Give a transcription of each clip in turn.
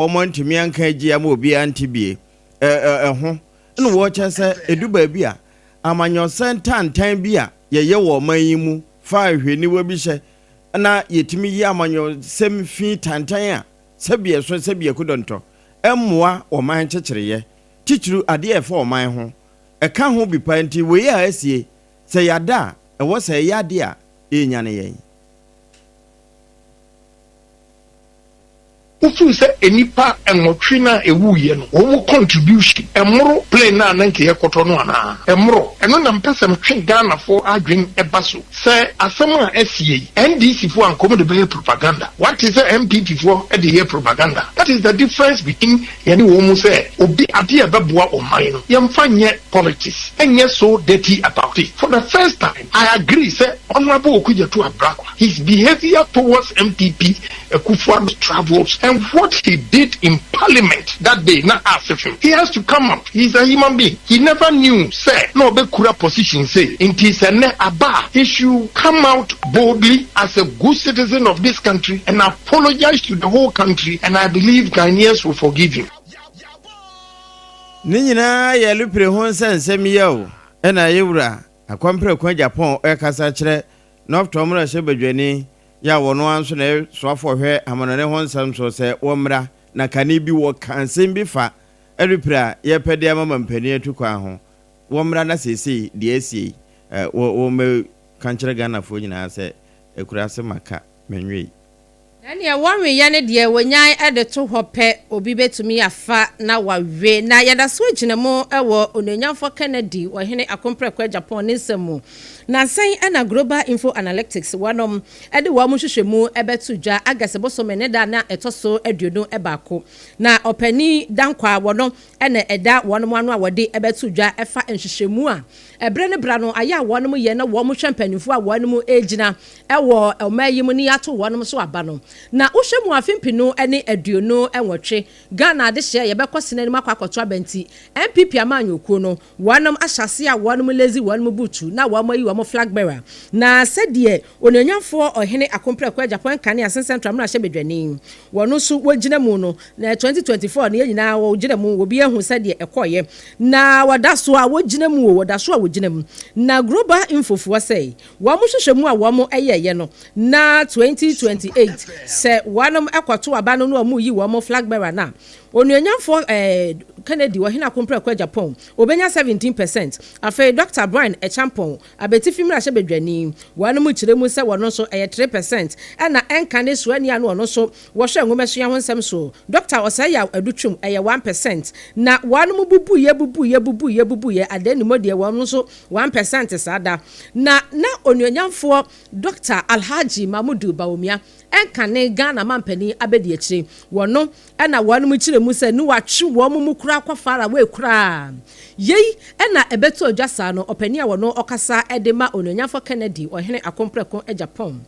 Wɔantumi anka agyi ama obiara nte bie ɛ ho na wɔkyɛ sɛ ɛdu baabi a amanyɔsɛm tantan bi a yɛyɛ wɔ ɔman yi mu fa ahwehwɛniwa bi hyɛ na yɛtumi yi amanyɔsɛm fi tantan a sɛbi ɛso sɛbi ɛkodɔntɔ ɛmmoa ɔman kyekyereyɛ titiriw adeɛ a ɛfa ɔman ho ɛka ho bi pa nti wei a asie sɛ yɛada a ɛwɔ sɛ ɛyɛ adeɛ a ɛnyane yɛn. Wofeel sɛ nnipa nwɔtwe no a ɛwuiɛ no wɔn contribution ɛmmoro plane no a na nka yɛkɔtɔ no anaa? Ɛmmoro. Ɛno na mepɛ sɛ metwe Ghanafoɔ adwene ba so sɛ asɛm a asie yi NDC foɔ anka wɔn de bɛyɛ propaganda. Wate sɛ NPP foɔ de yɛ propaganda. That is the difference between yɛne wɔn mu sɛ obi adeɛ a ɛbɛboa ɔman no yɛmfa nyɛ politics nyɛ so dirty about it. For the first time I agree sɛ Honourable Okudzeto Ablakwa his behaviour towards NPP Akufo-Addo travels and what he did in parliament that day na ase fem. He has to come out. He is a human being. He never knew sɛ na ɔbɛkura position sei. Nti sɛ nnɛ aba a, he should come out boldly as a good citizen of this country and apologize to the whole country and I believe Ghanaians will forgive him. Ne nyinaa yɛ alupere ho nsɛnsɛm yi o, ɛna yɛwura Akɔmprɛko Agyapong ɛkasa kyerɛ Nɔftɔ mmarahyɛbadwani yɛ a wɔno ara nso na ɛyɛ soafoɔ hwɛ amanɔne ho nsɛm so sɛ wɔmmra na kane bi wɔka nsɛm bi fa alupere a yɛpɛ de ama mampanin atu kwan ho wɔmmra na seesei deɛ asie yi wɔmmɛka nkyerɛ Ghanafoɔ nyinaa sɛ akuraase maka menwei. Na neɛ wɔnweyɛ no deɛ wɔnyan de to hɔ pɛ, obi bɛtumi afa na wawe. Na yɛda so gyina mu wɔ Onuonyamfoɔ Kennedy Ɔhene Akompreko Agyapong ne nsɛm mu. Nansa yi na Global Info Analytics wɔnom de wɔn nhwehwɛmu bɛto dwa August bosome ne da na ɛtɔ so 21. Na Ɔpanin Dankwah wɔno na ɛda wɔnom ano a wɔde bɛto dwa ɛfa nhwehwɛmu a ɛberɛ ne berɛ no ayɛ a wɔnom yɛ na wɔn hwɛ mpanimfoɔ a wɔnom gyina wɔ ɔman yi mu ne yɛato wɔnom so aba no. Na wohwɛ mu afe 2028 Ghana adehyeɛ yɛbɛkɔ sena anim akɔ akɔto aba nti NPP amanyɔkuo no wɔnom ahyɛ ase a wɔnom lace wɔnom butu na wɔn ayi wɔn flag bearer. Na sɛdeɛ Onuonyamfoɔ Ɔhene Akompreko Agyapong Nkane Asen Central mmarahyɛ badwani wɔn nso wɔgyina mu no na 2024 no yɛn nyinaa wɔgyina mu obi ahu sɛdeɛ ɛkɔɔyɛ na wɔda so a wɔgyina mu o wɔda so a wɔgyina mu. Na Global Infofoɔ sɛ wɔn hwehwɛ mu a wɔn ɛyɛɛyɛ no na 2028 sɛ wɔnom ɛkɔto aba no na wɔn yi wɔn flag bearer na Onuonyamfoɔ Kennedy Ɔhene Akompreko Agyapong obenya 17%. Afei Dr Bryan Acheampong Abetifi mmarahyɛ badwani wɔn mu kyerɛ mu sɛ wɔn nso ɛyɛ 3%. Ɛna ɛnka ne soani a no ɔno nso wɔhwɛ nwomasua ho nsɛm so Dr Osei Yaw Adutwum ɛyɛ 1%. Na wɔn mu bubuyɛ bubuyɛ bubuyɛ bubuyɛ adan ne mu deɛ wɔn nso 1% saa da. Na Onuonyamfoɔ Dr Alhaji Mamudu Bawumia ɛnka ne Ghana mampanin abɛdi akyire wɔno ɛna wɔn mu kyerɛ mu sɛ ne watwe wɔn mu kura akɔ far away koraa. Yei ɛna ɛbɛto adwa saa no ɔpanin a wɔno ɔkasa ɛde ma Onuonyamfoɔ Kennedy Ɔhene Akompreko Agyapong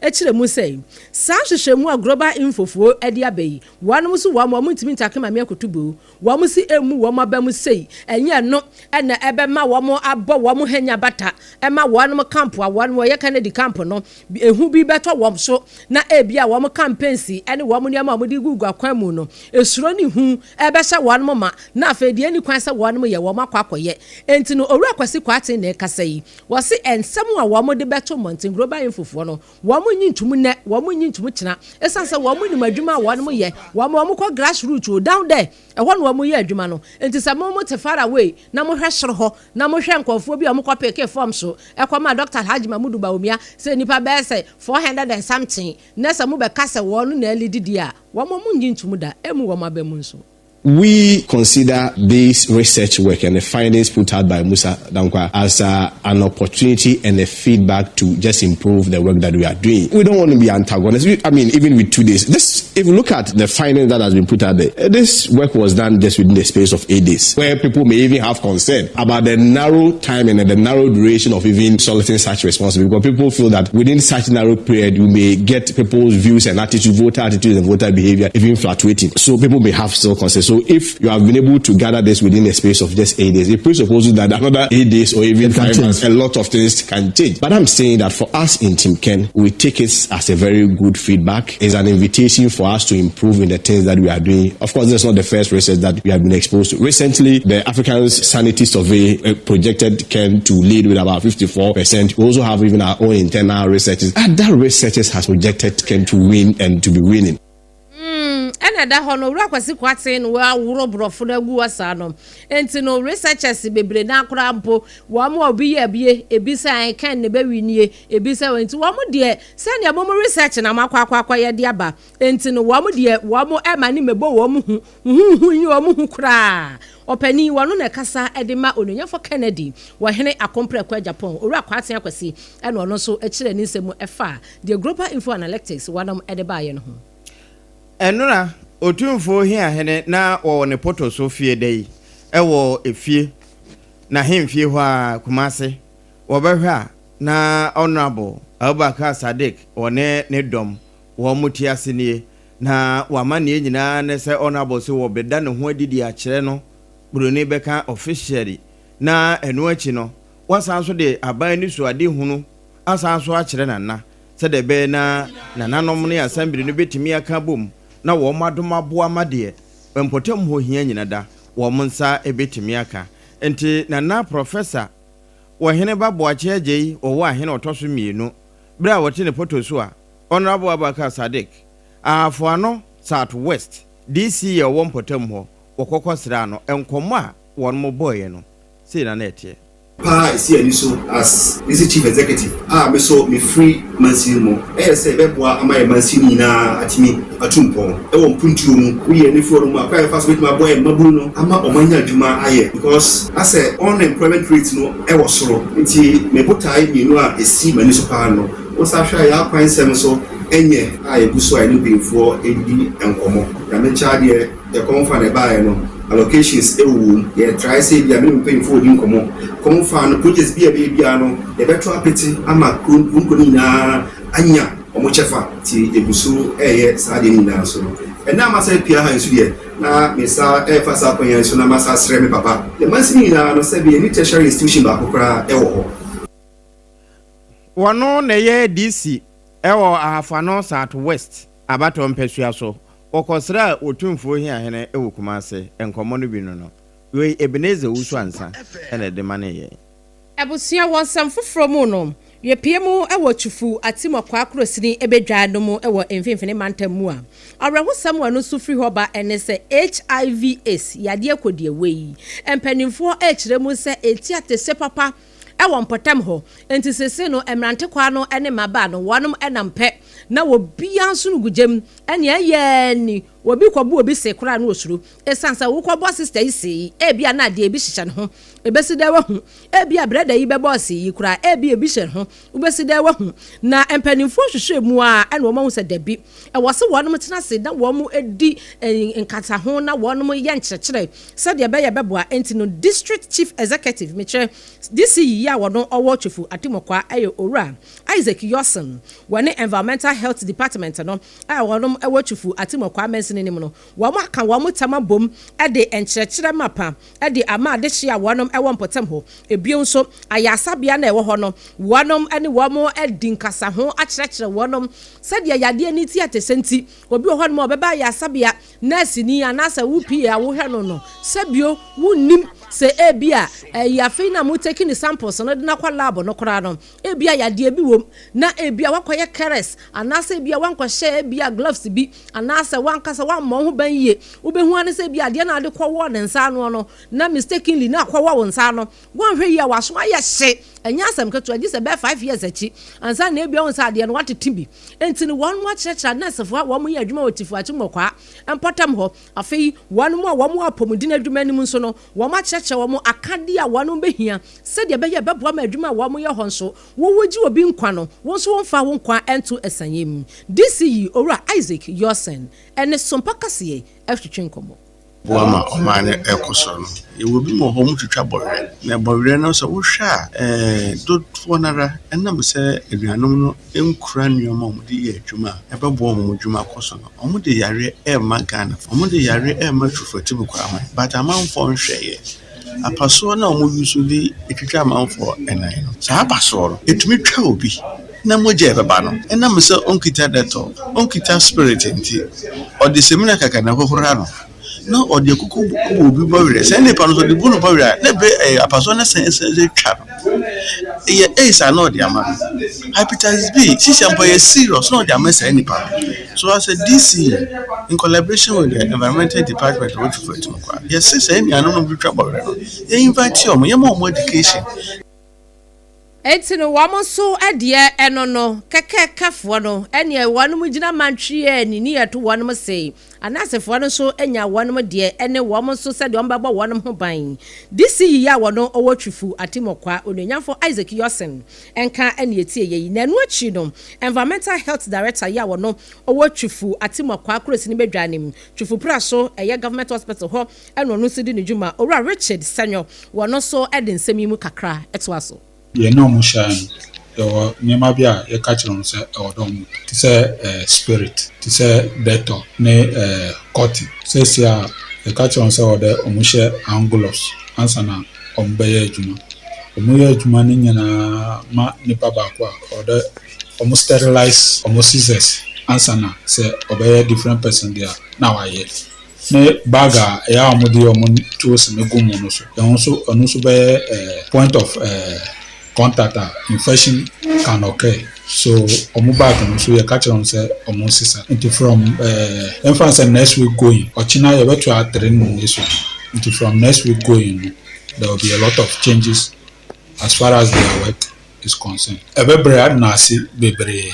ɛkyerɛ mu sɛ saa nhwehwɛmu a Global Infofoɔ ɛde aba yi wɔn nso wɔn ntumi ntake maame akoto wɔn si emu wɔn aba mu sei ɛnyɛ no ɛna ɛbɛma wɔn abɔ wɔn hanya bata ɛma wɔn camp a wɔn wɔyɛ Kennedy camp no ehu bi bɛtɔ wɔn so na ebi a wɔn campaigns ɛne wɔn nneɛma a wɔde gugu akwan mu no esuro ne hu ɛbɛhyɛ wɔn ma na afei deɛ ɛni kwan sɛ wɔn yɛ wɔn akɔ akɔyɛ. Enti no Owura Kwasi Kwarteng na ɛkasa yi wɔsi nsɛm a wɔn de bɛto mmɔnten Global Infofoɔ no wɔn nyi ntum nnɛ wɔn nyi ntum kyena esan sɛ wɔn nim adwuma a wɔn yɛ wɔn kɔ grassroot o down there ɛhɔ na wɔn yɛ adwuma no. Nti sɛ mo te far away na mo hwɛ soro hɔ na mo hwɛ nkɔfoɔ bi a wɔn kɔ pick form so ɛkɔ ma Dr Alhaji Mahmudu Bawumia sɛ nipa bɛyɛ sɛ 400 and something na sɛ mo bɛka sɛ wɔn na ɛli didi a wɔn mo nyi ntum da emu wɔn aba mu nso. We consider this research work and the findings put out by Musa Dankwa as an opportunity and a feedback to just improve the work that we are doing. We don't want to be antagonists. I mean, even with 2 days, this, if you look at the findings that has been put out there, this work was done just within the space of 8 days, where people may even have concern about the narrow time and the narrow duration of even soliciting such responses, because people feel that within such narrow period, you may get people's views and attitude, voter attitudes and voter behavior even fluctuating. So people may have still concerns. So if you have been able to gather this within a space of just 8 days, it presupposes that another 8 days or even 5 months, a lot of things can change. But I'm saying that for us in Team Ken, we take it as a very good feedback. It's an invitation for us to improve in the things that we are doing. Of course, this is not the first research that we have been exposed to. Recently, the African Sanity Survey projected Ken to lead with about 54%. We also have even our own internal researches. And that researchers has projected Ken to win and to be winning. Ɛna ɛda hɔ no, Owura Kwasi Kwaten no wɔaworo borɔfo no agu hɔ saa no. Nti no researchers bebree na akora mpo wɔn a obi yɛ ebie ebi sɛ Ken ne bɛwi nie, ebi sɛ nti wɔn deɛ sɛnea wɔn research na wɔn akɔ akɔ akɔ yɛ de aba. Nti no wɔn deɛ wɔn ɛma ne mɛbɔ wɔn ho huhu yi wɔn ho koraa. Ɔpanin wɔn na ɛkasa ɛde ma Onuonyafo Kennedy Wɔhene Akomprɛko Japan, Owura Kwaten Akwasi, ɛna ɔno nso kyerɛ ne nsɛm ɛfa deɛ Global Info Analytics wɔn ɛde baayɛ no ho. Ɛnora Otumfoɔ Hiahene na wɔwɔ ne poto so fie da yi ɛwɔ efie na hemfie hɔ a Kumase wɔbɛhwɛ a na Honorable Abubakar Sadiq wɔne ne dɔm wɔn mo ti ase nie na wama ne nyinaa ne sɛ Honorable sɛ wɔbɛda ne ho adidi akyerɛ no buroni bɛka officially, na ɛno akyi no wasan so de aban ne so ade hunu asan so akyerɛ Nana sɛdeɛ ɛbɛyɛ na nananom ne asɛmbere no bɛtumi aka bom na wɔn adom aboa ma deɛ mpɔtam hɔ hia nyina da wɔn nsa bɛtumi aka. Nti Nana Professor Wɔhene ba Boakye Agye yi wɔwɔ ahene ɔtɔ so mmienu berɛ a wɔte ne poto so a Honorable Abubakar Sadiq, Ahafoano South West DC yɛ ɔwɔ mpɔtam hɔ wɔkɔkɔ sraa no, nkɔmmɔ a wɔn mo bɔɔeɛ no sei na na ɛteɛ. Paa esi ani so as District Chief Executive a me so mefiri mansini mu ɛyɛ sɛ ɛbɛboa ama yɛ mansini nyinaa atumi atu mpɔn ɛwɔ mpuntuo mu. Woyɛ ne firi no mu akɔ a yɛfa so bɛtumi aboa yɛ mmabunu no ama ɔmo anya adwuma ayɛ because asɛ unemployment rate no ɛwɔ soro. Nti me botae mmienu a esi m'ani so paa no, wosa hwɛ a yɛ akwan nsɛm so ɛnyɛ a yɛgu so a yɛne mpanyinfoɔ ɛdidi nkɔmmɔ. Nyame nkyɛn adeɛ yɛ kɔnfa na ɛbaeɛ no, allocations ɛwɔ mu. Yɛ try sɛ bi a mene mpanyinfoɔ di nkɔmmɔ kɔnfa no, projects bi a ɛbɛyɛ biara no yɛbɛto apete ama kuro nkuro no nyinaa anya ɔmo kyɛfa. Ti egu so ɛyɛ saa adeɛ no nyinaa so no, ɛnna ama sɛ pia ha nso deɛ na mesa ɛfa saa akɔnya nso na masa asrɛ me papa yɛ mansi nyinaa no sɛ bi yɛni tertiary institution baako koraa ɛwɔ hɔ. Wɔno na ɛyɛ DC ɛwɔ Ahafano South West abatɔ mpɛsua so. Wɔkɔsra Otumfoɔ Hiahene ɛwɔ Kumase. Nkɔmmɔ no bi no wei Ebenezer Owusu Ansa ɛna ɛde ma ne yɛ. Abusua, wɔ nsɛm foforɔ mu no, yɛpie mu wɔ Twifo Atti Morkwa Kurosini bɛdwa no mu wɔ Mfimfini Mantam mu a awerɛhosɛm wɔ no nso firi hɔ ba ɛne sɛ HIV AIDS yadeɛ kɔdeɛ wei, mpanimfoɔ ɛrekyerɛ mu sɛ ɛti atese papa ɛwɔ mpɔtam hɔ. Nti sese no mmerante kwa no ne mmabaa no wɔnom ɛnam pɛ na obiara nso no gu gyam ɛne ɛyɛ ni obi kɔbu obi se koraa no osuro ɛsiane sɛ wokɔbɔ sister yi see ebia na adeɛ bi hyehyɛ ne ho ebesi dɛ wahu, ebia brɛda yi bɛbɔ ɔse yi koraa ebia ebi hyɛ ne ho wobɛsi dɛ wahu. Na mpanimfoɔ hwehwɛ mu a ɛna wɔn ahu sɛ dabi, ɛwɔ sɛ wɔn tena ase na wɔn di nkataho na wɔn yɛ nkyerɛkyerɛ sɛdeɛ ɛbɛyɛ bɛboa. Nti no District Chief Executive, mekyerɛ DC yi a wɔn ɔwɔ Twifo Atti Morkwa, ɛyɛ Owura Isaac Yɔsen, wɔne Environmental Health Department no a wɔn ɛwɔ Twifo Atti Morkwa mansini no mu no, wɔn aka wɔn tam abom ɛde nkyerɛkyerɛ mapa ɛde ama adehye a wɔn ɛwɔ mpɔtam hɔ. Ebio nso ayasabea na ɛwɔ hɔ no, wɔn ne wɔn adi nkasaho akyerɛkyerɛ wɔn sɛdeɛ yadeɛ ne ti atɛsɛ. Nti obi wɔ hɔ nom a ɔbɛba ayasabea, nɛɛse ni anaasɛ wo pii a wohwɛ no sɛbio wonnim sɛ ebi a ɛyɛ afei na mo take ne samples no de nakɔ lab no koraa no, ebi a yadeɛ bi wom na ebi a wakɔyɛ careless anaasɛ ebi a wankɔhyɛ ebi a gloves bi anaasɛ wankasa wammɔ ho ban yie, wobɛhu ane sɛ ebi adeɛ na ade kɔwɔ ne nsa ano no na mistakenly na akɔwɔ wo nsa ano, wɔnhwɛ yie a waso ayɛ hye. Ɛnyɛ asɛm ketewa, gye sɛ bɛɛ 5 years akyi ansa na ebi ahun sɛ adeɛ no watete bi. Nti no wɔn mo akyerɛkyerɛ nɛɛsefoɔ a wɔn yɛ adwuma wɔ Twifo Atti Morkwa mpɔtam hɔ. Afei wɔn mo a wɔn wɔ apɔmuden adwuma anim nso no, wɔn akyerɛkyerɛ wɔn akadeɛ a wɔn bɛhia sɛdeɛ ɛbɛyɛ bɛboa ma adwuma a wɔn yɛ hɔ nso wɔwɔ gye obi nkwa no, wɔn nso wɔmfa wɔn nkwa nto ɛsanyɛ mu. DC yi, Owura Isaac Yɔsen, ɛne Sompa Kaseɛ ɛtwitwi nkɔmmɔ. Boa ma ɔman no ɛkɔ soro no. Yɛwɔ bi wɔ hɔ, ɔmo twitwa bɔwerɛ, na bɔwerɛ no sɛ wohwɛ a, dodoɔ nara ɛnam sɛ anuanom no nkura nneɛma a wɔde yɛ adwuma a ɛbɛboa wɔn adwuma akɔ so no, wɔn de yareɛ ɛrema Ghana, wɔn de yareɛ ɛrema Twifo Atimu Kwaman, but amanfoɔ nhwɛeɛ. Apasoɔ no a wɔn use de twitwa amanfoɔ ɛnan no, saa apasoɔ no etumi twa obi na mogya ɛbɛba no, ɛnam sɛ ɔnkita Dettol, ɔnkita spirit nti, ɔde semina kɛkɛ na ɛhohora no na ɔde akuku bɔ obi bɔwerɛ. Sɛ nipa no so ɔde bu no bɔwerɛ a, na ebe apasoɔ no sɛn sɛn sɛ twa no, ɛyɛ AIDS a na ɔde ama no, hepatitis B sisi mpo yɛ serious na ɔde ama saa nipa no. So as a DC, in collaboration with the environmental department of Twifo Atimu Kwa, yɛsɛ sɛ nuanom no twitwa bɔwerɛ no, yɛ invite wɔn, yɛma wɔn education. Enti no wɔn nso deɛ ɛno no kɛkɛɛkɛfoɔ no ɛneɛ wɔn gyina mantwie ne ni ɛto wɔn se anasefoɔ no nso anya wɔn deɛ ɛne wɔn nso sɛdeɛ wɔn bɛbɔ wɔn ho ban. DC yi a wɔn ɔwɔ Twifu Atimɔkwa, Onuonyamfo Isaac Yɔsen nka ɛne etie yɛ yi. Na ɛno akyi no, environmental health director yi a wɔn ɔwɔ Twifu Atimɔkwa kurosi ne bedwa anim, Twifu pra so, ɛyɛ government hospital hɔ ɛna ɔno nso di ne dwuma, Owura Richard Sanyo, wɔn nso ɛde nsɛm yi mu kakra ɛtoa so. Yɛn na ɔmo hyia no, yɛwɔ nneɛma bi a yɛka kyerɛ wɔn sɛ ɛwɔ dɛ ɔmo te sɛ spirit, te sɛ Dettol ne cotton. Seesie a yɛka kyerɛ wɔn sɛ ɛwɔ dɛ ɔmo hyɛ hand gloves ansa na ɔmo bɛyɛ adwuma. Ɔmo yɛ adwuma no nyinaa ma nipa baako a, ɔwɔ dɛ ɔmo sterilize ɔmo scissors ansa na sɛ ɔbɛyɛ different person deɛ a na wayɛ. Ne bag a ɛyɛ a ɔmo de ɔmo tools no gu mu no so, ɛho nso, ɔno nso bɛyɛ point of contact a infection can occur, so ɔmo bag no nso yɛka kyerɛ wɔn sɛ ɔmo nsesa. Nti from yɛmfa sɛ next week going, ɔkyena yɛbɛtoa training ne so, nti from next week going no, there will be a lot of changes as far as their work is concerned. Ɛbɛbrɛ n'ase bebree.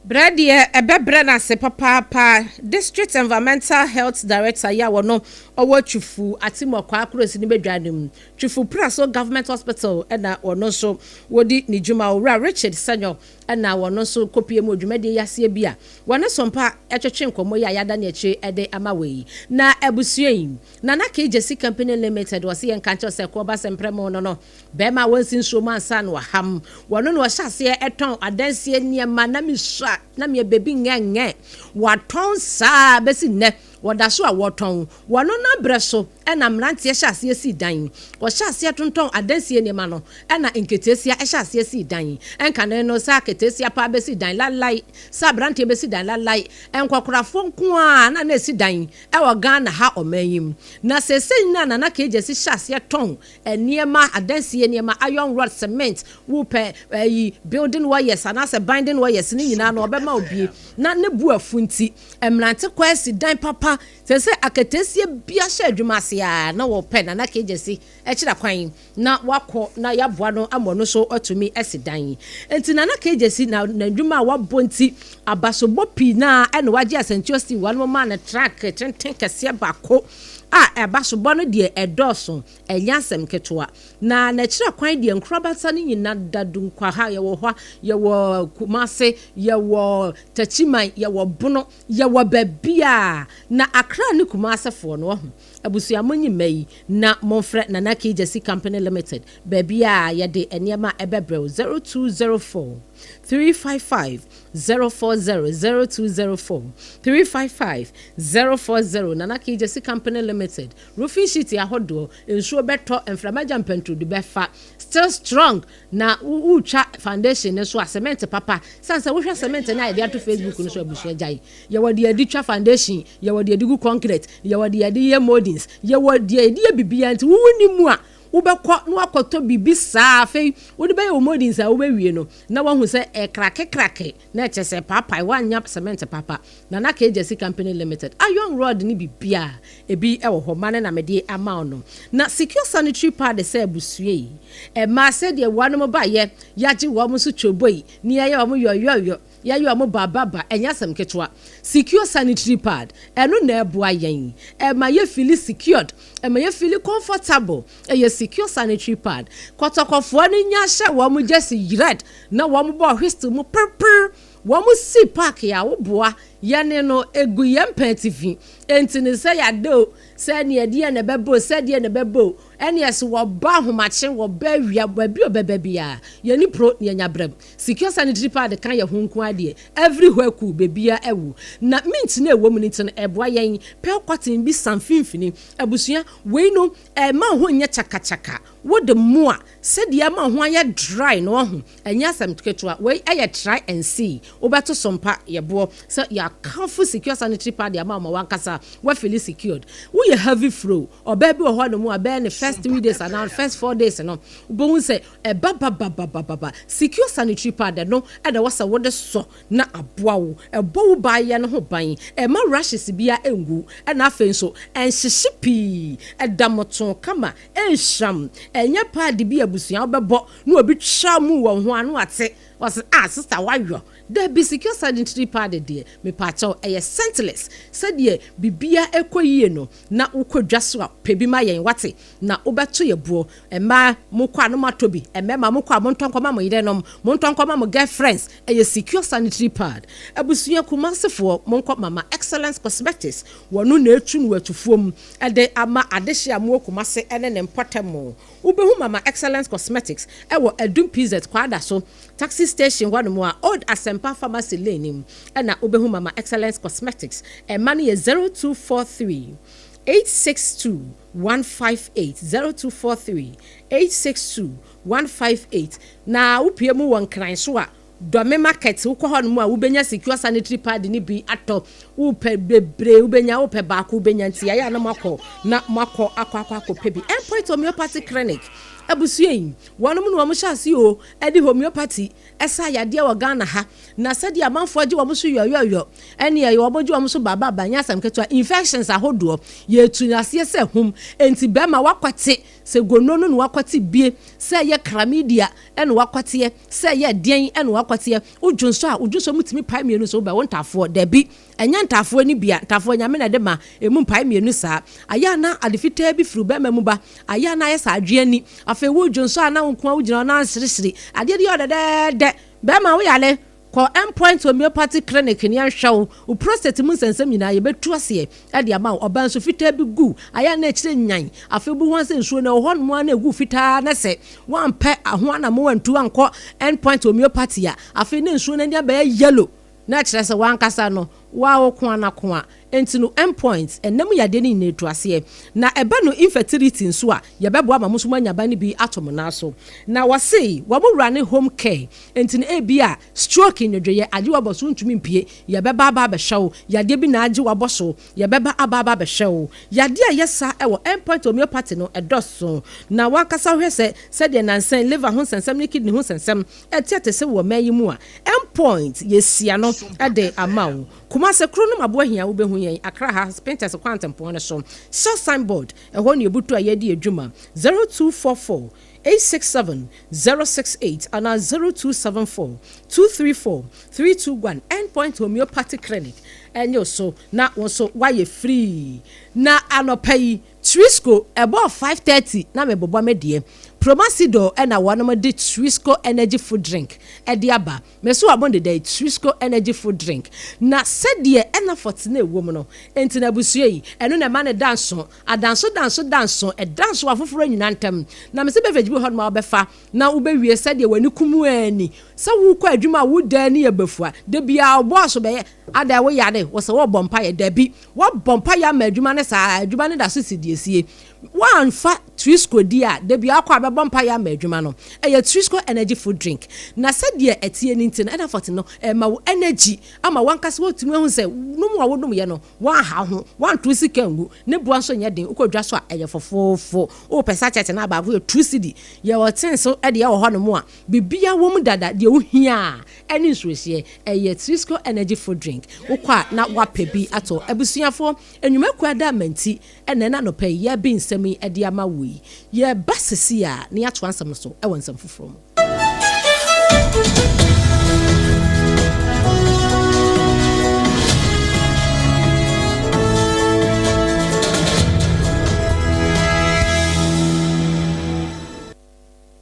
Brɛ deɛ ɛbɛbrɛ n'ase papaapa. District environmental health director yi a wɔno ɔwɔ Twifu Atimɔkwa akorosi ne bedwa ne mu, Twifu Praso Government Hospital, ɛna wɔno nso wɔdi ne dwuma, Owura Richard Sanyo, ɛna wɔno nso kɔpie mu dwumadie yi aseɛ bi a wɔne sompa ɛtwetwe nkɔmmɔ yi a yɛada ne akyire ɛde ama wɔ yi. Na abusua yi, Nana Kegyesi Company Limited wɔsi yɛn nkankyɛw sɛ kɔɔba sɛ mprɛmo no bɛrima a wɔnsi nsuo mu ansa no waham wɔno na wɔhyɛ aseɛ ɛtɔn adansie nneɛma na mesua na meyɛ bebi ngɛngɛ watɔn saa bɛsi nnɛ wɔda so a wɔtɔn. Wɔno n'abrɛ so ɛna mmeranteɛ hyɛ aseɛ sii dan. Wɔhyɛ aseɛ tontɔn adansie nneɛma no ɛna nketeesia ɛhyɛ aseɛ sii dan. Ɛnkane no sɛ aketeesia paa bɛsi dan lalai, sɛ aberanteɛ bɛsi dan lalai, nkɔkorafoɔ nko a na esi dan ɛwɔ Ghana ha ɔman yi mu. Na sɛsɛ nyinaa Nana Kegyesi hyɛ aseɛ tɔn nneɛma, adansie nneɛma, iron rod, cement, wopɛ ɛyi building wires anaasɛ binding wires ne nyinaa no ɔbɛma obie na ne bu afu. Nti mmerante kɔ asi dan papa sɛ aketeesia bia hyɛ adwuma ase a na wɔpɛ Nana Kegyesi ɛkyerɛ kwan na wakɔ na yaboa no ama ɔno nso atumi asi dan. Nti Nana Kegyesi na n'adwuma a wabɔ nti abasobɔ pii na ɛna wagye Asɛntuo Steve wɔn maa no truck tenten kɛseɛ baako a ɛbasobɔ no deɛ ɛdɔɔso, ɛnyɛ asɛm ketewa. Na n'akyerɛ kwan deɛ, nkorabata no nyinaa da Dunkwa ha, yɛwɔ hɔ, yɛwɔ Kumase, yɛwɔ Takyiman, yɛwɔ Bono, yɛwɔ baabi a na Akra ne Kumasefoɔ no ɔho. Abusua, mo nyi mma yi na momfrɛ Nana Kegyesi Company Limited baabi a yɛde nneɛma ɛbɛbrɛw 0204 355 040, 0204 355 040. Nana Kegyesi Company Limited, roofing sheet ahodoɔ, nsuo bɛtɔ, mframa gya mpɛntudu bɛfa, still strong. Na wotwa foundation ne so a, cement papa san sɛ wohwɛ cement no a yɛde ato Facebook no so. Abusua, gyae. Yɛwɔ deɛ yɛde twa foundation, yɛwɔ deɛ yɛde gu concrete, yɛwɔ deɛ yɛde yɛ moldings, yɛwɔ deɛ yɛde yɛ biribiara. Nti wowu ni mu a wobɛkɔ na wakɔtɔ biribi saa, afei wode bɛyɛ wo moldings a wobɛwie no na wahu sɛ ɛkrake na ɛkyɛ sɛ paapae woanya cement papa. Nana Kegyesi Company Limited, iron rod ne biribiara ebi ɛwɔ hɔ ma ne na mede ama wo no. Na secure sanitary pad sɛ abusua yi ɛmaa sɛdeɛ wɔnom bayɛ yɛagye wɔn nso twobo yi ne yɛyɛ wɔn yɔyɔyɔ, yɛyɛ wɔn bababa, ɛnyɛ asɛm ketewa. Secure sanitary pad ɛno na ɛboa yɛn, ɛma yɛ feel secured, ɛma yɛ feel comfortable. Ɛyɛ secure sanitary pad. Kɔtɔkɔfoɔ no nya hyɛ wɔn jersey red na wɔn bɔ whistle mu perper, wɔn si park a woboa. Yɛne no, egu yɛn pɛn atifi. Enti no, sɛ yɛada o, sɛ nea ɛdeɛn na ɛbɛba o, sɛ ɛdeɛn na ɛbɛba o, ɛnneɛ sɛ wɔba ahomakye, wɔba awia, baabi a ɔbɛba biara, yɛne pro na yɛnya brɛm. Secure sanitary pad ka yɛn ho nko ara deɛ, everywhere cool, baabiara awu. Na mint no a ɛwɔ mu no nti no, ɛboa yɛn. Pearl cotton bi sa mfimfini. Abusua, wei no, ɛmma wo ho nyɛ kyakakyaka. Wode moa sɛdeɛ ɛma wo ho ayɛ dry no wahu, ɛnyɛ asɛm ketewa. Wei yɛ try and see. Wobɛto so mpa yɛ boɔ sɛ yɛakamfo secure sanitary pad ama wo ma w'ankasa woafeeli secured. Woyɛ heavy flow, ɔbaa bi wɔ hɔ nom a bɛyɛ ne first 3 days anaa first 4 days no, wobɛhu sɛ ɛba bababababa. Secure sanitary pad ɛno na ɛwɔ sɛ wode sɔ na aboa wo. Ɛbɔ wo baayɛ no ho ban, ɛmma rashes biara ngu, ɛna afei nso ɛnhyehye pii, ɛda motoo kama, ɛnhwam. Ɛnyɛ pad bi a abusua wobɛbɔ na obi twa mu wɔ ho a na wate, ɔse ah sister woayɔ. Dabi, secure sanitary pad deɛ, mepaakyɛw, ɛyɛ scentless. Sɛdeɛ biribiara ɛkɔ yie no, na wokɔ dwa so a, pɛ bi ma yɛn, wate, na wobɛto yɛ boɔ. Mmaa, mokɔ a na moatɔ bi, mmarima mokɔ a montɔ nkɔma mo yerenom, montɔ nkɔma mo girlfriends, ɛyɛ secure sanitary pad. Abusua Kumasefoɔ, monkɔ Mama Excellence Cosmetics, wɔno na ɛtu no atufoɔ mu de ama adehye a mowɔ Kumase ne ne mpɔtam. Wobɛhu Mama Excellence Cosmetics wɔ Adum PZ Kwada so taxi station hɔnom a Old Asempa Pharmacy Lane mu ɛna wobɛhu Mama Excellence Cosmetics. Ɛma no yɛ 0243 862 158, 0243 862 158. Na wopue mu wɔ Nkran so a, Dɔme Market, wokɔ hɔ nom a wobɛnya secure sanitary pad no bi atɔ. Wopɛ bebree wobɛnya, wopɛ baako wobɛnya, nti ayɛ a na moakɔ na moakɔ akɔ akɔ akɔpɛ bi. Endpoint Homeopathy Clinic abusua yi, wɔnom na wɔn hyɛ ase o ɛde homeopathy ɛsa yadeɛ wɔ Ghana ha, na sɛdeɛ amanfoɔ gye wɔn so yɔyɔyɔ ɛne ɛyɛ wɔn gye wɔn so baababa nyɛ asɛm ketewa. Infections ahodoɔ yɛtu aseɛ sɛ hum, enti bɛrima wakwate sɛ gono no na wakwate bie, sɛ ɛyɛ chlamydia ɛna wakwateɛ, sɛ ɛyɛ deɛn ɛna wakwateɛ, wodwo nso a wodwo nso mu tumi pae mmienu so wobɛ wo ntaafoɔ. Dabi, ɛnyɛ ntaafoɔ ni bia, ntaafoɔ Nyame na ɛde ma emu mpae mmienu saa. Ayɛ a na ade fitaa bi firi bɛrima mu ba, ayɛ a na ayɛ sɛ adwea ni. Afei wodwo nso a na wo nko a wogyina hɔ na aseresere adeɛ de yɛ ɔdɛdɛɛdɛ. Bɛrima woyale, kɔ Endpoint Homeopathy Clinic ne yɛnhwɛ wo. Wo prostate mu nsɛnsɛm nyinaa yɛbɛtu aseɛ de ama wo. Ɔbaa nso fitaa bi gu ayɛ a na akyire nyan. Afei wobɛhu sɛ nsuo no ɛwɔ hɔ nom a na ɛgu fitaa, na sɛ woampɛ ho anamo wantu ankɔ Endpoint Homeopathy a, afei na nsuo no ani abɛyɛ yellow, na kyerɛ sɛ wankasa no waa wo ko anako a. Enti no Endpoint ɛnam yadeɛ no nyinaa ɛtu aseɛ. Na ɛba no infertility nso a, yɛbɛboa ma mo nso moanya ba no bi ato mo nan so. Na wɔse wɔn wura ne home care, enti no ebi a stroke nnwodwoeɛ agye wabɔ so ntumi mpie, yɛbɛba aba abɛhwɛ wo. Yadeɛ bi na agye wabɔ so, yɛbɛba aba aba abɛhwɛ wo. Yadeɛ a ɛyɛ saa ɛwɔ Endpoint Homeopathy no ɛdɔso. Na wankasa wohwɛ sɛ sɛdeɛ nansa liver ho nsɛnsɛm ne kidney ho nsɛnsɛm ɛte sɛ wɔ man yi mu a, Endpoint yɛsia no de ama wo. Kumase kuro no maboa hia wobɛhu yɛn Accra ha, Spintex kwantempɔn no so, Shell signboard, ɛhɔ ne ebutu a yɛdi adwuma. 0244 867 068 anaa 0274 234 321. Endpoint Homeopathy Clinic ɛnyɛ so na wɔn nso wayɛ free. Na anɔpa yi Trisco ɛbɔɔ 5:30 na mebobɔ me deɛ Promasidor, ɛna wɔnom de Trisco Energy Food Drink ɛde aba. Mɛso abɔ deda yi Trisco Energy Food Drink na sɛdeɛ ɛna fɔte na ɛwɔ mu no nti na abusua yi ɛno na ɛma ne danso adanso danso danso ɛdanso afoforɔ nyinaa ntɛm. Na mɛ sɛ beverage bi wɔ hɔ nom a wɔbɛfa na wobɛwie sɛdeɛ w'ani kum ani sɛ wokɔ adwuma a woda ani yɛ bafua da biara ɔbɔɔso bɛyɛ ada woyare wɔ sɛ wɔbɔ mpayɛ. Dabi, wɔbɔ mpayɛ ama adwuma no saa adwuma no da so si deɛ sie. Wɔamfa Trisco di a, da biara kɔ a bɛbɔ mpayɛ ama adwuma no. Ɛyɛ Trisco Energy Food Drink na sɛdeɛ ɛteɛ no nti no ɛna fɔte no ɛma wo energy ama wankasa wɔtumi ahu sɛ nom a wonomyɛ no wɔanha ho wɔanto sika ngu. Ne boa nso nyɛ den, wokɔ dwa so a ɛyɛ fofoofo. Wopɛ sachet no baako yɛ 2 cedi. Yɛwɔ tin so ɛdeɛ wɔ hɔ nom a biribiara wɔ mu dada. Deɛ wohia a ɛne nsuohyeɛ. Ɛyɛ Trisco Energy Food Drink. Wokɔ a na wapɛ bi atɔ. Abusuafoɔ, nnwumakuo ada amanti ɛna ɛna anɔpa yi yɛbi nsɛm yi ɛde ama wo yi. Yɛba sisi a ne yɛato ansɛm no so ɛwɔ nsɛm foforɔ mu.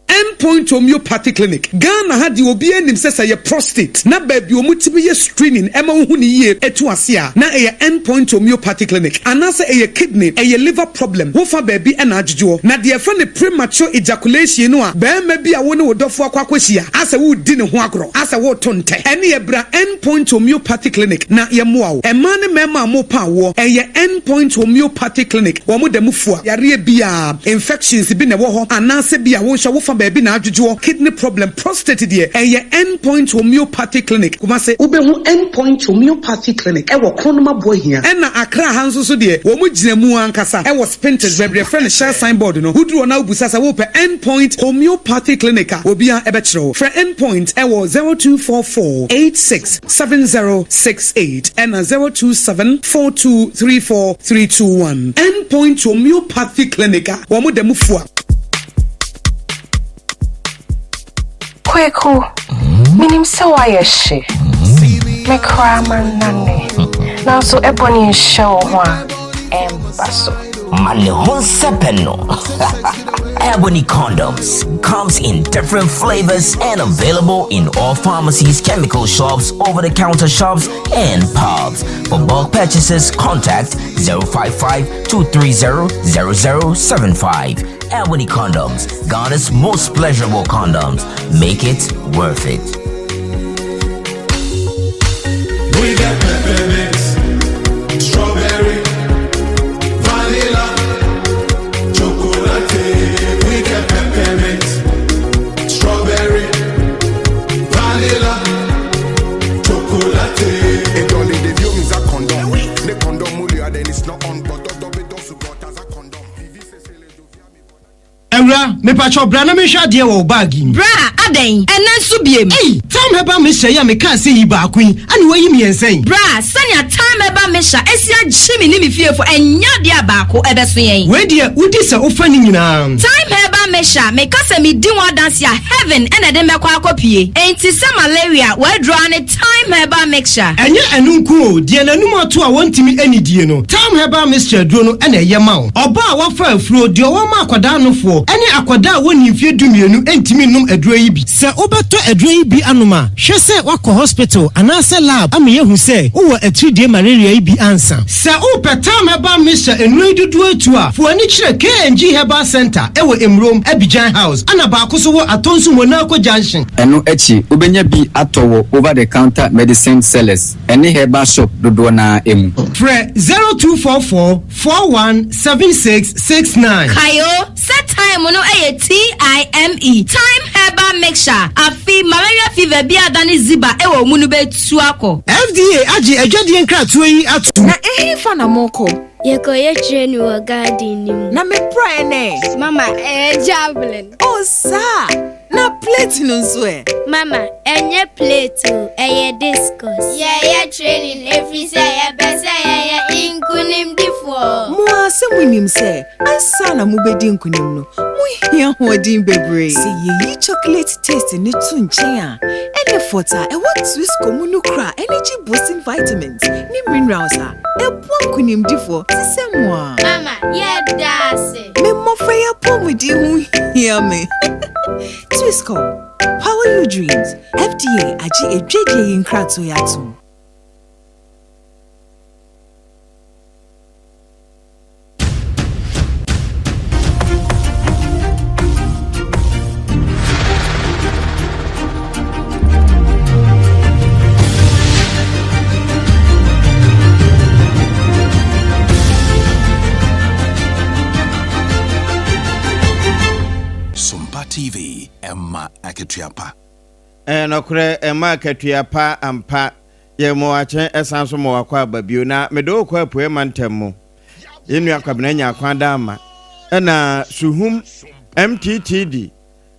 Endpoint. Point Homeopathy Clinic. Ghana ha deɛ obiara nim sɛ sɛ ɛyɛ prostate na baabi a wɔtumi yɛ screening ɛma wohu no yie ɛtu ase a na ɛyɛ End Point Homeopathy Clinic anaasɛ ɛyɛ kidney, ɛyɛ liver problem wofa baabi ɛna adwodwoɔ. Na deɛ yɛfrɛ no premature ejaculation no a barima bi a wo ne wo dɔfoɔ akɔ akɔhyia asɛ woredi ne ho agorɔ asɛ woreto ntɛ ɛneɛ bra End Point Homeopathy Clinic na yɛmmoa wo. Mmaa ne mmarima a mopa awoɔ ɛyɛ End Point Homeopathy Clinic wɔn da mu fua yareɛ biara, infections bi na ɛwɔ hɔ anaasɛ bi a wo nso wofa baabi na adwodwoɔ, kidney problem, prostate deɛ ɛyɛ End Point Homeopathy Clinic, Kumasi. Wobɛhu End Point Homeopathy Clinic wɔ Kronum Aboahia. Ɛna Accra ha nso so deɛ wɔn gyina mu ankasa wɔ Spintex baabi a yɛfrɛ no Shell sign board no. Woduru hɔ na wobisa sɛ wopɛ End Point Homeopathy Clinic a, obiara bɛkyerɛ wo. Frɛ End Point wɔ 0244 86 7068 ɛna 027 4234 321. End Point Homeopathy Clinic a wɔn da mu fua. Kweku, menim sɛ woayɛ hye. Me koraa mannane. Nanso ɛbɔ ne nhyɛ wo ho a, ɛmba so. Ma ne ho nsɛpɛ no. Ebony condoms comes in different flavors and available in all pharmacies, chemical shops, over-the-counter shops, and pubs. For bulk purchases, contact 055 230 0075. Ebony condoms, Ghana's most pleasurable condoms. Make it worth it. We get peppermint, strawberry, vanilla, chocolate. We get peppermint, strawberry, vanilla, chocolate. Edoli the view is a condom. The condom mulia then it's not on, but the but as a condom. Awura, mepakyɛw bra na menhwɛ adeɛ wɔ wo bag yi mu. Bra, adɛn? Ɛnnɛ nso biem? Ei! Thyme Herbal Mixture yi a mekaa sɛ yi baako yi, ɛna woayi mmiɛnsa yi? Bra, sɛnea Thyme Herbal Mixture asi agye me ne me fiefo, ɛnyɛ adeɛ a baako ɛbɛso yɛn. Wei deɛ, wodi sɛ wofa ne nyinaa. Thyme Herbal Mixture, meka sɛ medi ho adanse a, heaven na ɛde mɛkɔ akɔpue. Enti sɛ malaria, w'aduro ara ne Thyme Herbal Mixture. Ɛnyɛ ɛno nko o, deɛ n'anum ato a wɔntumi nnidie no, Thyme Herbal Mixture aduro no na ɛyɛ ma wo. Ɔbaa a wafa afuro, deɛ ɔwɔ ma akwadaa nofoɔ, ne akwadaa a wɔnnii mfeɛ dumienu ntumi nnom aduro yi bi. Sɛ wobɛtɔ aduro yi bi anom a, hwɛ sɛ woakɔ hospital anaasɛ lab ama yɛahu sɛ wowɔ atiridie malaria yi bi ansa. Sɛ wopɛ Thyme Herbal Mixture nnuro yi dodoɔ atu a, fa w'ani kyerɛ KNG Herbal Centre wɔ Mmrom, Abidjan House, ɛna baako nso wɔ Atonsu Monaco Junction. Ɛno akyi, wobɛnya bi atɔ wɔ over-the-counter medicine sellers ne herbal shop dodoɔ no ara mu. Frɛ 0244 41 76 69. Kae o sɛ thyme no yɛ TIME, Thyme Herbal Mixture, afe malaria fever bi a adane ziba wɔ wo mu no bɛtu akɔ. FDA agye adwadie nkratoɔ yi atom. Na ɛhefa na morekɔ? Yɛkɔyɛ training wɔ garden no mu. Na me praeɛ no ɛ? Mama, ɛyɛ javelin. Oh, saa! Na plate no nso ɛ? Mama, ɛnyɛ plate o, ɛyɛ discus. Yɛyɛ training ɛfiri sɛ yɛpɛ sɛ yɛyɛ nkonimdifoɔ. Mo ara sɛ monim sɛ ansa na mobɛdi nkonim no, mohia ahoɔden bebree. Sɛ yɛyi chocolate taste no to nkyɛn a, ɛnne fɔt a ɛwɔ Twisco mu no kura energy boosting vitamins ne minerals a ɛboa nkonimdifoɔ te sɛ mo ara. Mama, yɛda ase! Me mmɔfra yi apɔmuden ho hia me. Twisco, power your dreams. FDA agye adwadie yi nkratoɔ yi atom. Sompa TV, ɛma akatua pa. Ɛyɛ nɔkorɛ, ɛma akatua pa ampa. Yɛ mo akye ɛsan so mo wakɔ aba bio na mede wo kɔ apueɛ mantam mu. Yɛn nua Kwabena Nyarko Adaama ɛna Suhum MTTD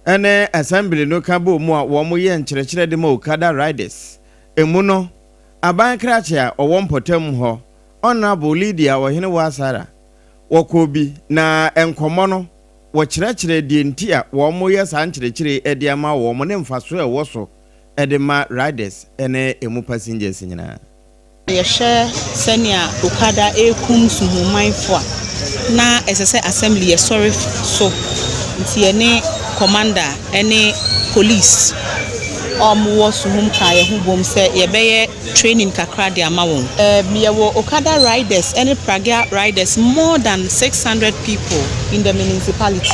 ɛne Assembly no ka bɔɔ mu a wɔn yɛ nkyerɛkyerɛ de ma Okada Riders. Emu no, aban krakye a ɔwɔ mpɔtam hɔ, Honourable Lydia Ɔhenewaa Sarah, wɔkɔɔ bi na nkɔmmɔ no wɔkyerɛkyerɛɛ deɛ nti a wɔyɛ saa nkyerɛkyerɛ yi de ama wɔn ne mfasoɔ a ɛwɔ so de ma riders ne ɛmu passengers nyinaa. Yɛhwɛ sɛnea Okada rekum Suhummanfo a, na ɛsɛ sɛ assembly yɛsɔre so. Nti yɛne Commander ne Police a wɔwɔ Suhum kaa yɛn ho bom sɛ yɛbɛyɛ training kakra de ama wɔn. Yɛwɔ Okada riders ne Pragya riders more than 600 people in the municipality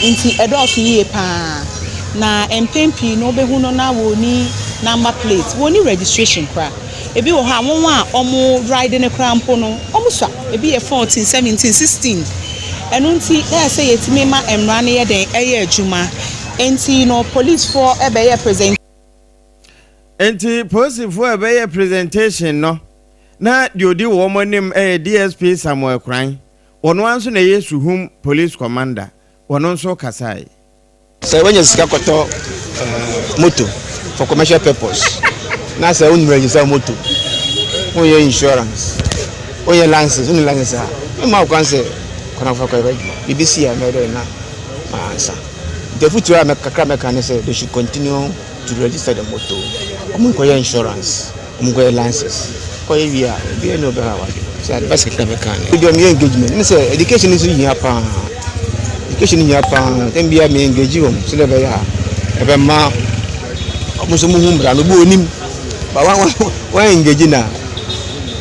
nti ɛdɔɔso yie pa ara. Na mpɛn pii no wobɛhu no na wɔnni number plate, wɔnni registration koraa. Ebi wɔ hɔ a wɔn a wɔn ride no koraa mpo no wɔn sua, ebi yɛ 14, 17, 16. Ɛno nti na ɛsɛ sɛ yɛtumi ma mmara no yɛ dɛn ɛyɛ adwuma. Enti no policefoɔ bɛyɛ present. Enti polisifoɔ a ɛbɛyɛ presentation no, na deɛ ɔdi wɔn anim yɛ DSP Samuel Koran, ɔno ara nso na ɛyɛ Suhum Police Commander, ɔno nso kasaeɛ. Sɛ wonya sika kɔtɔ moto for commercial purpose na sɛ wonim register moto, wonyɛ insurance, wonyɛ license, wonni license a, memma wo kwan sɛ kɔ na fa kɔyɛ adwuma. Biribi si a mɛyɛ dɛn na mansa. Nti afotuo a kakra mɛka ne sɛ they should continue to register the moto, wɔn nkɔyɛ insurance. Ɔmo kɔyɛ license kɔyɛ wie a obiara ni ɔbɛha wadwene sɛ advice kakra bɛka ne deɛ ɔmo yɛ engagement ne sɛ education nso hia paa education hia paa tɛm bia me engage wɔn sɛdeɛ ɛbɛyɛ a ɛbɛma ɔmo nso mo hu mmara no obi onim ba wɔn wɔn engage na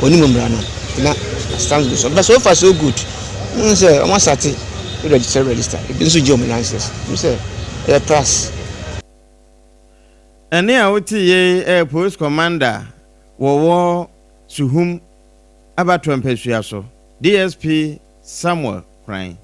onim mmara no na stand go so but so far so good n sɛ ɔmo asate register register ebi nso gye ɔmo license n sɛ ɛyɛ plus. Ɛnne a wote yei yɛ Post Commander wɔwɔ Suhum abatoɔ mpasua so, DSP Samuel Koran.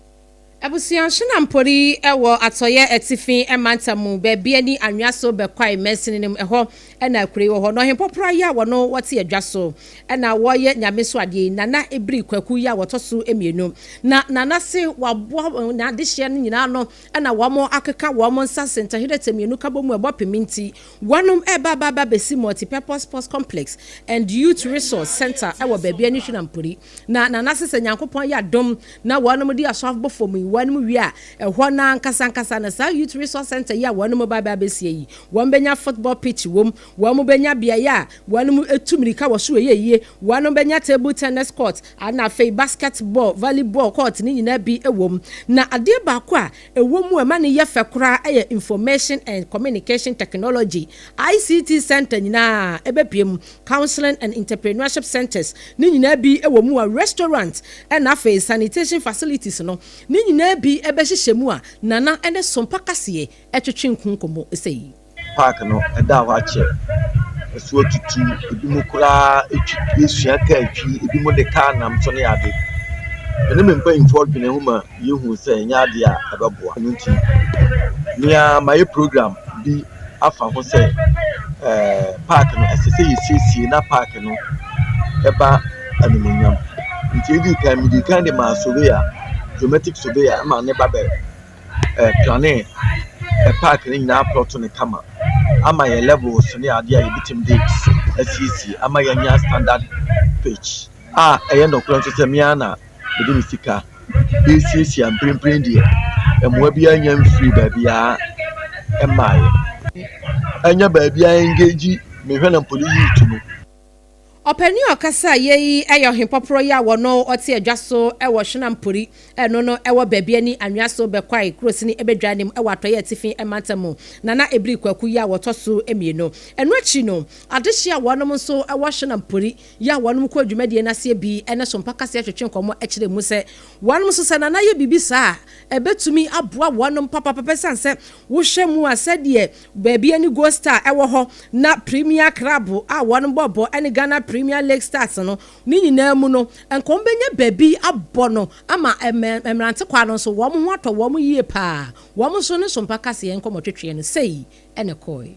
Abusua Hyenampori wɔ Atɔeɛ Atifi Mantam mu baabi ani Anwea so Bɛkwae mansini no mu, ɛhɔ na kuro yi wɔ hɔ. Na Ɔhempɔpra yi a wɔno wɔte adwa so na wɔyɛ Nyame so adeɛ yi, Nana Ebiri Kwaku yi a wɔtɔ so mmienu. Na Nana se waboa n'adehyeɛ no nyinaa ano na wɔakeka wɔn nsa sentahirete mmienu ka bɔ mu ɛbɔ pem nti, wɔnom reba aba aba abɛsi Multi-Purpose Sports Complex and Youth Resource Centre wɔ baabi ani Hwenampori. Na Nana se sɛ Nyankopɔn yɛ adom na wɔnom de aso abɔ fam yi, wɔnom wie a, ɛhɔ no ankasa ankasa no saa Youth Resource Centre yi a wɔnom ba aba abɛsie yi, wɔn bɛnya football pitch wom, wɔn bɛnya beaeɛ a wɔnom tu mirika wɔ soro yɛ yie, wɔnom bɛnya table tennis court, Ɛna afei basket ball, volley ball court ne nyinaa bi wɔ mu. Na adeɛ baako a ɛwɔ mu a ɛma no yɛ fɛ koraa yɛ Information and Communication Technology, ICT, Centre nyinaa ɛbɛpue mu, Counselling and Entrepreneurship Centres ne nyinaa bi wɔ mu a restaurant ɛna afei sanitation facilities no ne nyinaa bi bɛhyehyɛ mu a Nana ne Sompa Kaseɛ twetwe nku nkɔmmɔ sei. Park no, ɛdaa hɔ akyɛ. Ɛso atutu, ebinom koraa twi resua kaa twi, ebinom de kaa nam so ne ade. Me ne me mpanyimfoɔ dwenee ho ma yehuu sɛ ɛnyɛ ade a ɛbɛboa. Ɛno nti, me ara mayɛ program bi afa ho sɛ ɛɛ park no, ɛsɛ sɛ yɛsiesie na park no ba animuonyam. Nti edii kan, medii kan de maa surveyor, geometric surveyor ma ne ba bɛ planee park no nyinaa aprɔto no kama ama yɛn levels ne adeɛ a yɛbɛtumi de asiesie ama yɛanya standard pitch a ɛyɛ nɔkorɛ nso sɛ me ara na mede me sika resiesie a mprempren deɛ mmoa biara nya mfiri baabiara mmaeɛ. Ɛnyɛ baabiara engage mehwɛ na mpo ne youth no. Ɔpanin a ɔkasa yɛ yi yɛ Ɔhempɔporɔ yi a wɔno ɔte adwa so wɔ Hwenampori, ɛno no ɛwɔ baabi ani Anwea so Bɛkwae kurosini ɛbɛdwa anim wɔ Atɔeɛ Atifi mantam mu, Nana Ebiri Kwaku yi a wɔtɔ so mmienu. Ɛno akyi no, adehye a wɔnom nso wɔ Hwenampori yi a wɔnom kɔɔ dwumadie no aseɛ bi ne Sompa Kaseɛ twetwe nkɔmmɔ kyerɛɛ mu sɛ wɔnom nso sɛ Nana yɛ biribi saa a ɛbɛtumi aboa wɔnom papapapa ɛsiane sɛ wohwɛ mu a sɛdeɛ Baabi a ne Gold Star wɔ hɔ na Premier Club a wɔn bɔ bɔ ne Ghana Premier League Stars no, ne nyinaa mu no, nka wɔn bɛnya baabi abɔ no ama mmerante kwaa no nso wɔn ho atɔ wɔn yie paa. Wɔn nso ne Sompa Kaseɛ nkɔmmɔtwetweɛ no sei na ɛkɔɔe.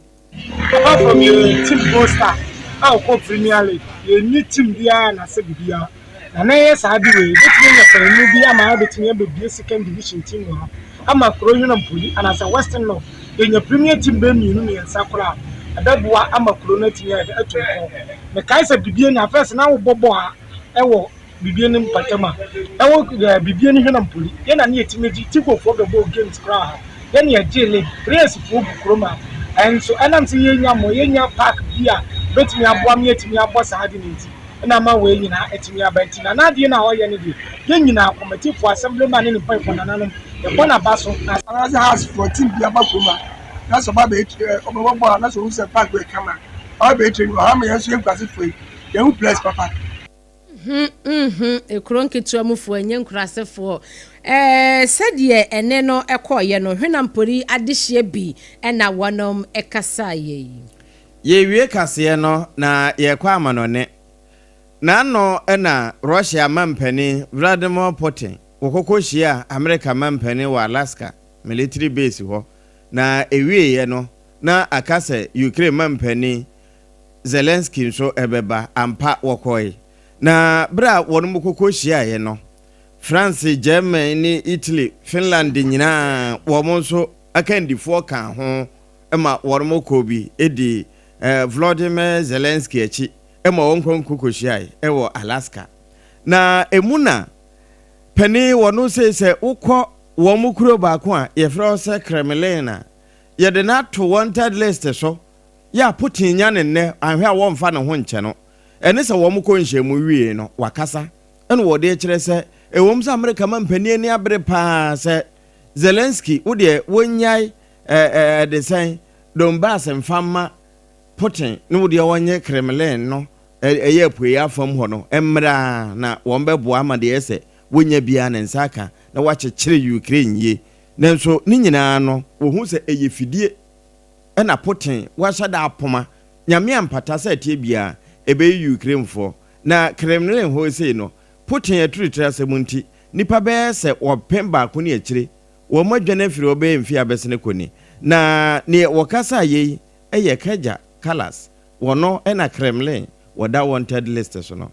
Apart from yɛn team Gold Star a ɔkɔ Premier League, yɛnni team biara anaasɛ biribiara. Na na ɛyɛ saa de wei, yɛbɛtumi anya paani bi ama abɛtumi abɛbue second division team wɔ ha ama kuro Yona-Mpoli anaasɛ Western North yɛnya premier team bɛyɛ mmienu mmiɛnsa koraa a, ɛbɛboa ama kuro no atumi ayɛ dɛ atu mpɔn. Mekae sɛ Bibie no, at first na wobɔ bɔɔl ha wɔ Bibie no mpɔtam a, ɛwɔ Bibie no Hwena-Mpoli, yɛn na ne yɛtumi gye, Tigofoɔ bɛbɔɔ games koraa ha, yɛn na yɛgyee league, players foɔ gu kurom ha, ɛnso ɛnam sɛ yɛnnya mmoa, yɛnnya park bi a ɛbɛtumi aboa ma yɛatumi abɔ saa ade no nti. na ama wei nyinaa atumi aba. Nti Nana adeɛ no a ɔyɛ no deɛ, yɛn nyinaa, kɔmɛtifoɔ, assemblyman ne ne mpanyinfoɔ, nananom, yɛbɔ n'aba so. Na. Anaasɛ Hearts foɔ team bi aba kurom a na sɛ ɔba bɛyɛ ɔbɛbɔ bɔɔl a na sɛ ɔhu sɛ park wei kama a ɔba bɛyɛ training wɔ ha ama yɛn nso yɛn nkurasefoɔ yi yɛhu players papa. Nhmm nhmm ekuro nketewa mu foɔ ɛnyɛ nkurasefoɔ ɛɛ sɛdeɛ ɛne no ɛkɔɔyɛ no Hwenampori adehyeɛ bi ɛna wɔnom ɛkasaeɛ yi. Yɛrewie kaseɛ no na yɛrekɔ amanɔne. N'ano na Russia mampanin Vladimir Putin wɔkɔkɔ hyiaa Amerika mampanin wɔ Alaska military base hɔ na ɛwieɛ no na aka sɛ Ukraine mampanin Zelensky nso bɛba. Ampa, wɔkɔe. Na bere a wɔn kɔkɔ hyiaeɛ no, France, Germany ne Italy, Finland nyinaa wɔn nso akandifoɔ kaa ho ma wɔn kɔɔ bi dii Volodymyr Zelensky akyi ma wɔn kɔ kɔhyiae wɔ Alaska. Na emu na panin wɔn sei sɛ wokɔ wɔn kuro baako a yɛfrɛ hɔ sɛ Kremlin a, yɛde no ato wanted list so Yɛ a Putin nya no nnɛ anhwɛ a wɔmfa ne ho nkyɛ no. Ɛne sɛ wɔn kɔ nhyiamu wiei no wakasa ɛna wɔde kyerɛ sɛ ɛwom sɛ Amerika mampanin ani abere paa sɛ Zelensky wo deɛ wɔnnyae ɛɛ ɛde sɛn Donbass mfa mma Putin ne wo deɛ ɔnye Kremlin no ɛyɛ apueɛ afam hɔ no mmra na wɔn bɛboa ama deɛ ɛsɛ wɔnya biara ne nsa aka na wakyekyere Ukraine yie. Nanso ne nyinaa no wɔhu sɛ ɛyɛ fidie na Putin wahyɛ da apoma Nyame ampata sɛ ɛteɛ biaa ɛbɛyi Ukrainefoɔ na Kremlin hɔ sei no Putin aturitiri asɛm nti nipa bɛyɛ sɛ ɔpem baako ne akyire wɔn adwane afiri hɔ bɛyɛ mfie abɛsene kɔ ni na neɛ wɔkasaa yei yɛ Kaja Kallas wɔno na Kremlin wɔda wanted list so no.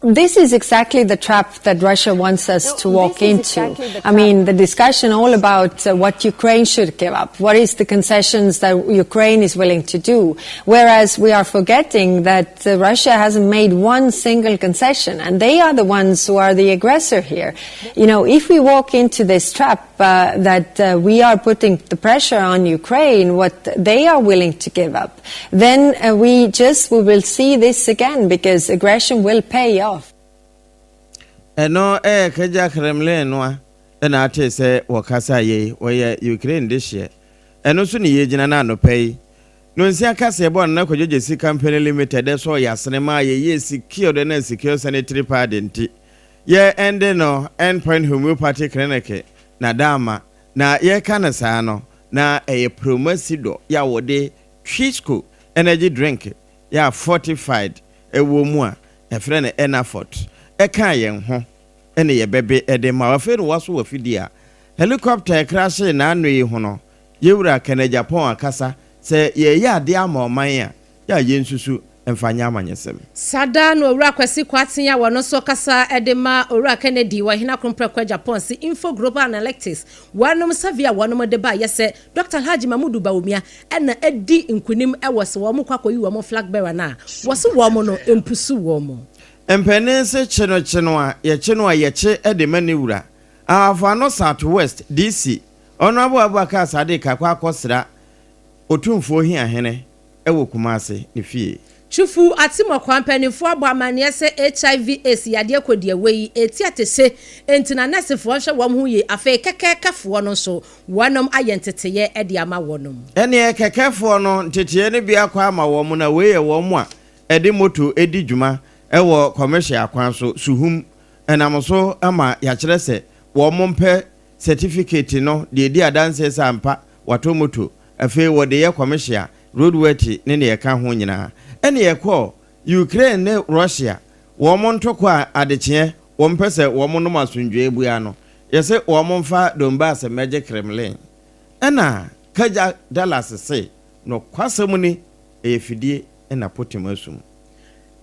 This is exactly the trap that Russia wants us to walk into. Exactly I mean, the discussion all about what Ukraine should give up, what is the concessions that Ukraine is willing to do, whereas we are forgetting that Russia hasn't made one single concession, and they are the ones who are the aggressor here. You know, if we walk into this trap that we are putting the pressure on Ukraine, what they are willing to give up, then we just we will see this again because aggression will pay off. Ɛno yɛ Kaja Kremlin no a na atee sɛ wɔkasa yei, wɔyɛ Ukraine dehyeɛ. Ɛno so ne yɛgyina no anɔpa yi. Nonsia kaseɛbɔ a Nana Kwadwo Gyasi Company Limited sɔɔ yɛn asene maa yɛyɛɛ secured ne unsecure sanitary pad nti, yɛ ɛnde no End Point Homeopathy Clinic na da ama. Na yɛreka no saa no, na ɛyɛ Promasidor yɛ a wɔde Twisco energy drink yɛ a fortified wɔ mu a yɛfrɛ no Enafort kaa yɛn ho ne yɛbɛbe de ma wo. Afei na woaso w'afidie a helicopter a ɛkrahyee n'ano yi ho no, Yɛwura Kenneth-Agyapong akasa sɛ yɛreyɛ adeɛ ama ɔman a, yɛ a yɛnsusu mfa nyɛ amanyɛsɛm. Saa da no Owura Kwasi Kwarteng a wɔno nso kasa de ma Owura Kennedy wɔ Hene Akompreko Agyapong se Info Global Analytics wɔnom survey a wɔnom de baeɛ sɛ Dɔkta Alhaji Mamudu Bawumia na adi nkunim wɔ sɛ wɔn kɔ akɔyi wɔn flag bearer no a, wɔse wɔn no mpusu wɔn. Mpanin se kye no kye no a, yɛkye no a yɛkye de ma ne wura. Ahafo Ano South West, DC, Honourable Abubakar Sadiq akɔ akɔsra Otumfoɔ Hiahene wɔ Kumasi ne fie. Twufu Atimɔkwa mpaninfoɔ abɔ amaneɛ sɛ HIV AIDS yadeɛ kɔdiawuo yi ɛreti atese enti na nɛsefoɔ nhwɛ wɔn ho yie afei kɛkɛɛkɛfoɔ no nso wɔnom ayɛ nteteeɛ de ama wɔnom. Ɛneɛ kɛkɛfoɔ no nteteeɛ no bi akɔ ama wɔn na wei yɛ wɔn a ɛde moto di dwuma wɔ kɔmɛhyɛ akwan so, suhum, ɛnam so ama yɛakyerɛ sɛ wɔn mpɛ sɛtifiketi no de adi adanseɛ sɛ ampa watɔ moto, afei wɔde yɛ kɔmehyea, roadworthy ne nea ɛka ho nyinaa. Ɛne yɛkɔɔ Ukraine ne Russia wɔn ntɔkwa a adekyeɛ wɔn pɛ sɛ wɔn nom asomdwoeɛ bua no, yɛse wɔn mfa Donbass mmɛgye Kremlin. Ɛna Kaja Dallas se, Nokwasɛm ni, ɛyɛ fidie na Putin asum.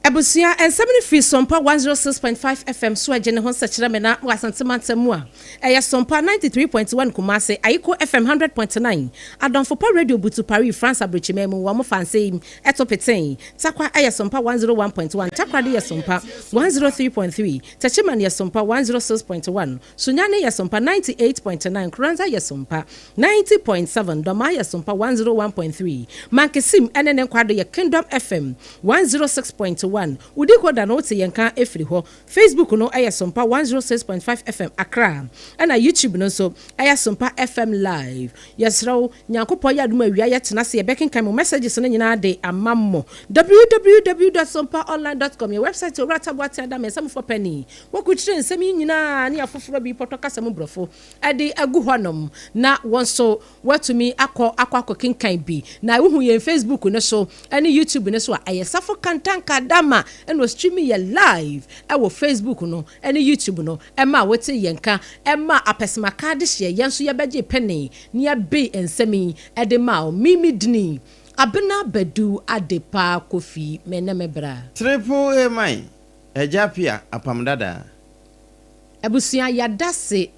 Abusua, nsɛm no firi Sompa 106.5 FM so a ɛgye ne ho nsɛkyerɛmena wɔ Asante mantam mu a ɛyɛ Sompa 93.1 Kumase, Ayiko FM 100.9, Adɔmfo Pa Radio Butu Paris, France Abrokyiman mu, wɔn fa nsɛ yi to petee. Tarkwa yɛ Sompa 101.1, Takoradi yɛ Sompa 103.3, Techiman yɛ Sompa 106.1, Sunyani yɛ Sompa 98.9, Nkoranza yɛ Sompa 90.7, Dormaa yɛ Sompa 101.3, Mankesim ne ne nkwado yɛ Kingdom FM 106.1. 1. Wo decoder no wote yɛn nka firi hɔ. Facebook no yɛ Sompa 106.5 FM Accra ɛna YouTube no nso ɛyɛ Sompa FM Live. Yɛsrɛ wo, Nyankopɔn yɛ adom a awia yɛtena ase yɛbɛkenkan mo messages no nyinaa de ama mo. Www dot sompaonline dot com yɛ website a Owura Taboa Tea da Mɛnsamfoɔ Panin wɔkurukyire nsɛm yi nyinaa ne afoforɔ bi pɔtɔ kasa mu borɔfo de agu hɔnom na wɔn nso Woatumi akɔ akɔ akɔkenkan bi. Na wohu yɛn Facebook no so ne YouTube no so a, ɛyɛ Safo Kantanka Adama na ɔstream yɛ live wɔ Facebook no ne YouTube no ɛma wote yɛn nka, ɛma apɛsɛmaka adehyeɛ yɛn nso yɛbɛgye pene na yɛabe nsɛm yi de ma wo. Mimi Dini, Abena Badu Adepa Kofi, me ne me bra. Triple A man, Agya Pia, Apam Dadaa. Abusua yɛadase.